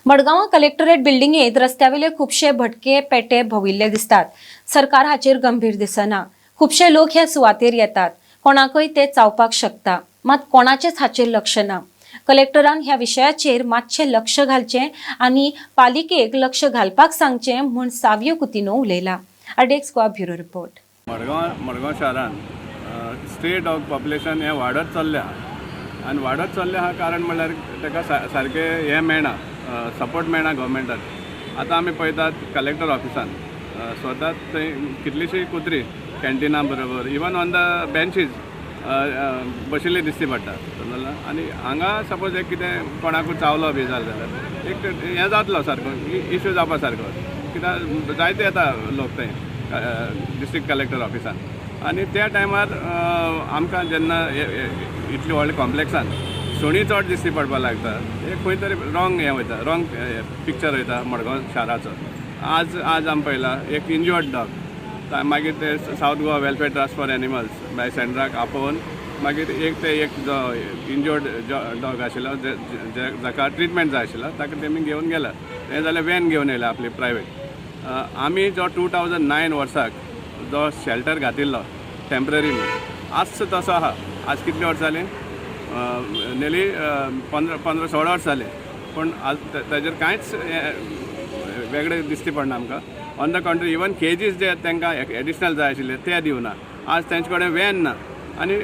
मडगांवां कलेक्टरेट बिल्डिंगेंत रस्त्यावेले खुबशे भटके पेटे भोविल्ले दिसतात. सरकार हाचेर गंभीर दिसना. खुबशे लोक ह्या सुवातेर येतात, कोणाकय ते चावपाक शकता, मात कोणाचेच हाचेर लक्ष ना. कलेक्टरान ह्या विशयाचेर मातशें लक्ष घालचें आनी पालिकेक लक्ष घालपाक सांगचें म्हूण सावियो कुतिनो उलयला. RDX Goa, bureau report. Madgaon Madgaon शारान स्ट्रे डॉग पॉप्युलेशन हें वाडत चल्लें आहा आनी वाडत चल्लें आहा. कारण म्हणल्यार ताका सारकें हें मेळना, सपोर्ट मेळना गव्हर्मेंटान. आतां आमी पळयतात, कलेक्टर ऑफिसान स्वता थंय कितलीशीं कुत्री कॅन्टिना बरोबर, इवन ऑन the benches बशिल्ली दिसती पडटा, समजलें? आनी हांगा सपोज एक कितें कोणाकूय चावलो बी जालें जाल्यार एक हें जातलो सारको इशू जावपा सारको, कित्याक जायते येता लोक थंय डिस्ट्रिक्ट कलेक्टर ऑफिसान. आनी त्या टायमार आमकां जेन्ना इतली व्हडल्या कॉम्प्लेक्सान सुणी चड दिसती पडपाक लागता, एक खंय तरी रॉंग हें वयता, रॉंग पिक्चर वयता मडगांव शाराचो. आज आज आमी पळयला एक इंजर्ड डॉग. मागीर ते South Goa Welfare Trust for Animals bye सेंड्राक आपोवन मागीर एक ते एक जो इंजर्ड डॉग आशिल्लो, जाका ट्रिटमेंट जाय आशिल्लो, ताका तेमी घेवन गेला. हें जाल्यार वेन घेवन येयला आपली प्रायवेट. आमी जो 2009 वर्साक जो शेल्टर घातिल्लो टेंपररी म्हणून, आज तसो आहा. आज कितली वर्सां जालीं? नियर्ली 15 15 16 वर्सां जालीं. पूण आज ताजेर कांयच हें वेगळें दिसती पडना आमकां. On the contrary, even cages जे तांकां एडिशनल जाय आशिल्ले ते दिवना. आज तेंचे कडेन वेन ना आनी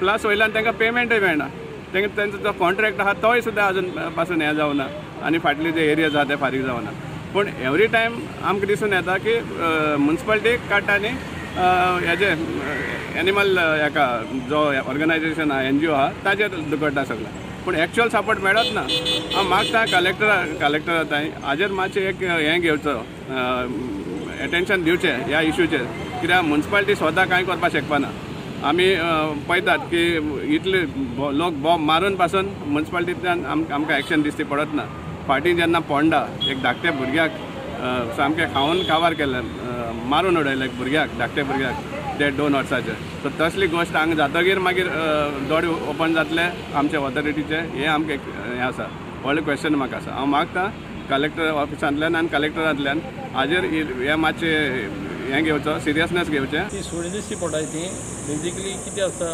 प्लस वयल्यान तांकां पेमेंटय मेळना. तांकां तेंचो जो कॉन्ट्रॅक्ट आहा तोय सुद्दां अजून पासून हें जावना आनी फाटले जे एरियाज आहा ते फारीक जावना. पूण एवरी टायम आमकां दिसून येता की मुन्सिपालिटी काडटा आनी हेजे एनिमल हेका जो ऑर्गनायझेशन आहा, एनजीओ आहा, ताजेर दुखडटा सगळें. पूण एक्चुअल सपोर्ट मेळत ना. हांव मागता कलेक्टरा थंय हाजेर मातशें एक हें घेवचो, एटेन्शन दिवचें ह्या इशूचेर, कित्याक मुन्सिपालिटी स्वता कांय करपाक शकपाना. आमी पळयतात की इतले लोक बॉम्ब मारून पासून मुन्सिपालिटींतल्यान आमकां एक्शन दिसती पडत ना. फाटीं जेन्ना पोंडा एक धाकट्या भुरग्याक सामकें खावन काबार केलें, मारून उडयलें एक भुरग्याक, धाकट्या भुरग्याक, देड दोन वर्साचे. सो तसली गोश्ट हांगा जातकीर मागीर दोळे ओपन जातले आमचे ऑथॉरिटीचे, हें आमकां एक हें आसा, व्हडलें क्वेश्चन म्हाका आसा. हांव मागता कलेक्टर ऑफिसांतल्यान आनी कलेक्टरांतल्यान हाजेर हें मातशें हें घेवचो, सिरियसनेस घेवचें. ती सुणी दिसती पडटाय ती बेजिकली कितें आसता,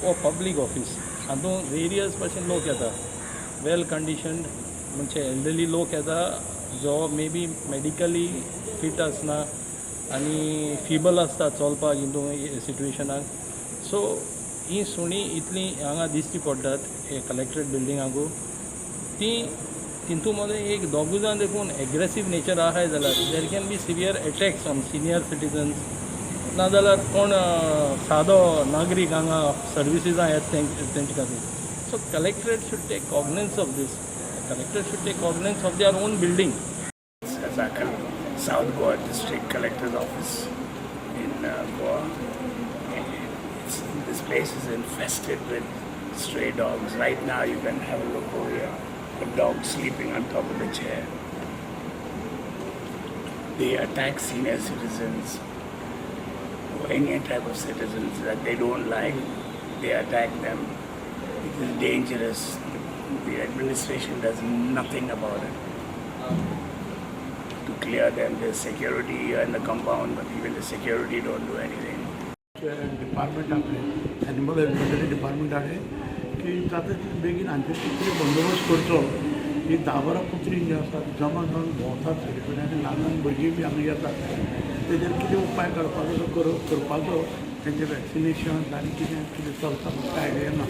हो पब्लीक ऑफीस, हातूंत वेरियस भाशेन लोक येता, वेल कंडिशन्ड म्हणजे एल्डरली लोक येता, जो मे बी मेडिकली फीट आसना आनी फिबल आसता चलपाक हितून सिट्युएशनाक. सो ही सुणीं इतलीं हांगा दिसती पडटात हे कलेक्ट्रेट बिल्डिंगाकू, ती तितू मदें एक दोगूय जाण देखून एग्रेसीव नेचर आहाय जाल्यार there can be severe attacks on senior citizens, नाजाल्यार कोण सादो नागरीक हांगा सर्विसीसां येता तेंचे खातीर. So collectorate should take cognizance of this. Collectorate should take cognizance of their own building. Zakal, South Goa District Collector's Office in Goa. And this place is infested with stray dogs. Right now, you can have a look over here. A dog sleeping on top of the chair. They attack senior citizens or any type of citizens that they don't like. They attack them. It is dangerous. The administration does nothing about it to clear them. There's security here in the compound, but even the security don't do anything. Department आपले animal husbandry department आहे की जाता तितले बेगीन हांचेर कितें बंदोबस्त करचो. ही 10-12 कुत्री जी आसात जमा जावन भोंवतात सगळे कडेन आनी ल्हान ल्हान भुरगीं बी हांगा येतात. तेजेर कितें उपाय काडपाचो तो करपाचो. तेंचें वॅक्सिनेशन आनी कितें कितें चलता म्हाका आयडिया ना.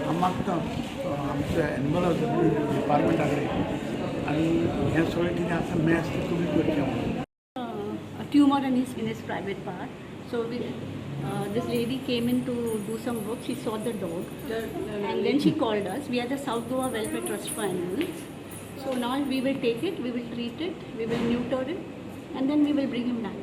हांव मागता आमच्या एनिमल हजबंडरी डिपार्टमेंटा कडेन आनी हें सगळें कितें आसा मॅस तें तुमी करचें म्हणून. A tumor in his private part. So this lady came in to do some work. She saw the dog, and then she called us. We are the South Goa Welfare Trust for Animals. So now we will take it, we will treat it, we will neuter it, and then we will bring him back.